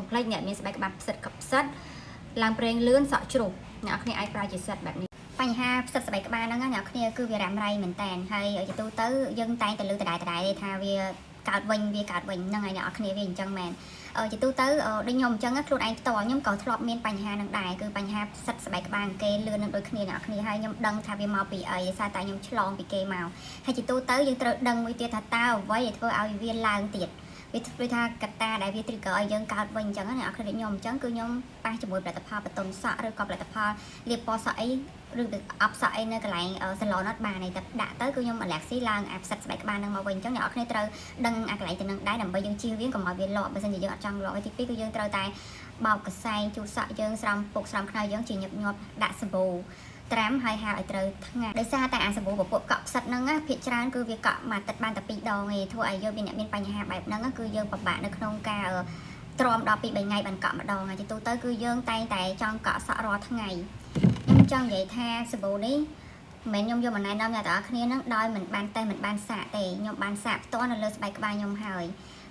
កុំភ្លេចអ្នកមានស្បែកក្បាលផ្សិតកផ្សិតឡើងប្រេងលឿនសក់ជ្រុះអ្នកនរគ្នាអាចប្រើជាសិតបែបនេះបញ្ហាផ្សិតស្បែកក្បាលហ្នឹងណាអ្នកនរគ្នាគឺវារ៉ាំរ៉ៃមែនតើហើយជាទូទៅយើងតែងតែលើដដែលដដែលទេថាវាកើតវិញវាកើតវិញហ្នឹងហើយអ្នកនរគ្នាវាអញ្ចឹងមែនជាទូទៅដូចខ្ញុំអញ្ចឹងខ្លួនឯងផ្ទាល់ខ្ញុំក៏ធ្លាប់មានបញ្ហានឹងដែរគឺបញ្ហាផ្សិតស្បែកក្បាលអង្គេលឿននឹងដូចគ្នាអ្នកនរគ្នាហើយខ្ញុំដឹងថាវាមកពីអីដោយសារតែខ្ញុំឆ្លងពីគេមកហើយជាទូទៅយើងត្រូវដឹងមួយទៀតថាតើអ្វីដែលធ្វើឲ្យវាឡើងទៀតវាដូចថាកត្តាដែលវា trigger ឲ្យយើងកើតវិញអញ្ចឹងណាអ្នកនរគ្នាដូចខ្ញុំអញ្ចឹងគឺខ្ញុំប៉ះជាមួយផលិតផលបន្ទន់សក់ឬក៏ផលិតផលលាបពណ៌សក់អីឬអប់សក់អីនៅកន្លែង salon អត់បានទេតែដាក់ទៅគឺខ្ញុំ allergy ឡើងអាផ្សិតស្បែកក្បាលនឹងមកវិញអញ្ចឹងអ្នកនរគ្នាត្រូវដឹងអាកន្លែងទៅនឹងដែរដើម្បីយើងជៀសវាងកុំឲ្យវាលាប់បើមិនជាយើងអត់ចង់លាប់ហើយទីពីរគឺយើងត្រូវតែបោកកសែងជូតសក់យើងស្រោមពុកស្រោមខ្នើយយើងជាញឹកញាប់ដាក់សាប៊ូត្រាំហើយហាលឲ្យត្រូវថ្ងៃដោយសារតែអាសាប៊ូពពួកកក់ផ្សិតហ្នឹងណាភាគច្រើនគឺវាកក់មួយអាទិត្យបានតែ2ដងឯងធ្វើឲ្យយើងមានអ្នកមានបញ្ហាបែបហ្នឹងគឺយើងពិបាកនៅក្នុងការទ្រាំដល់2 3ថ្ងៃបានកក់ម្ដងហើយជាទូទៅគឺយើងតែងតែចង់កក់សក់រាល់ថ្ងៃខ្ញុំចង់និយាយថាសាប៊ូនេះមិនមែនខ្ញុំយកមកណែនាំអ្នកទាំងអស់គ្នានឹងដោយមិនបានតេស្តមិនបានសាកទេខ្ញុំបានសាកផ្ទាល់នៅលើស្បែកក្បាលខ្ញុំហើយ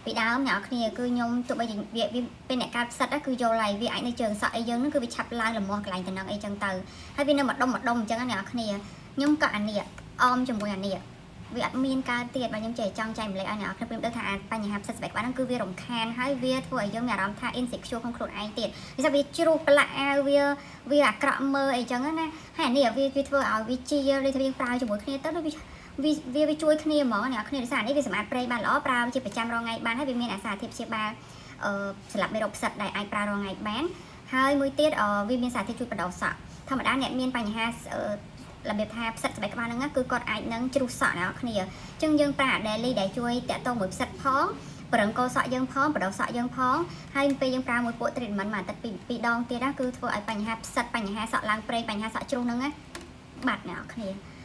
ពីដើមអ្នកនរគ្នាគឺខ្ញុំទោះបីជាវាពេលអ្នកកើតផ្សិតគឺយល់ហើយវាអាចនៅជើងសក់អីយើងនឹងគឺវាឆាប់ឡើងលមាស់កន្លែងតំណឹងអីចឹងទៅហើយវានៅម្ដុំម្ដុំអញ្ចឹងណាអ្នកនរគ្នាខ្ញុំក៏អានេះអមជាមួយអានេះវាអត់មានកើតទៀតបើខ្ញុំចេះចង់ចែកម្លែកឲ្យអ្នកនរគ្នាព្រមដឹងថាបញ្ហាផ្សិតស្បែកក្បាលហ្នឹងគឺវារំខានហើយវាធ្វើឲ្យយើងមានអារម្មណ៍ថា insecure ក្នុងខ្លួនឯងទៀតវាថាវាជ្រុះប្រឡាក់អាវវាវាអាក្រក់មើលអីចឹងណាហើយអានេះវាវាធ្វើឲ្យវាជាដូចថាយើងប្រើជាមួយគ្នាទៅដូចវាវាវាជួយគ្នាហ្មងអ្នកនរគ្នាដោយសារនេះវាសម្អាតប្រេងបានល្អប្រើជាប្រចាំរាល់ថ្ងៃបានហើយវាមានអាសារធាតុព្យាបាលសម្រាប់មេរោគផ្សិតដែលអាចប្រើរាល់ថ្ងៃបានហើយមួយទៀតវាមានសារធាតុជួយបដោសក់ធម្មតាអ្នកមានបញ្ហារបៀបថាផ្សិតស្បែកក្បាលហ្នឹងគឺគាត់អាចនឹងជ្រុះសក់អ្នកនរគ្នាអញ្ចឹងយើងប្រើ daily ដែលជួយតាក់ទងមួយផ្សិតផងប្រឹងកសក់យើងផងបដោសក់យើងផងហើយពេលយើងប្រើមួយពួក treatment មួយអាទិត្យពីពីរដងទៀតណាគឺធ្វើឲ្យបញ្ហាផ្សិតបញ្ហាសក់ឡើងប្រេងបញ្ហាសក់ជ្រុះហ្នឹងណាបាត់អ្នកនរគ្នា។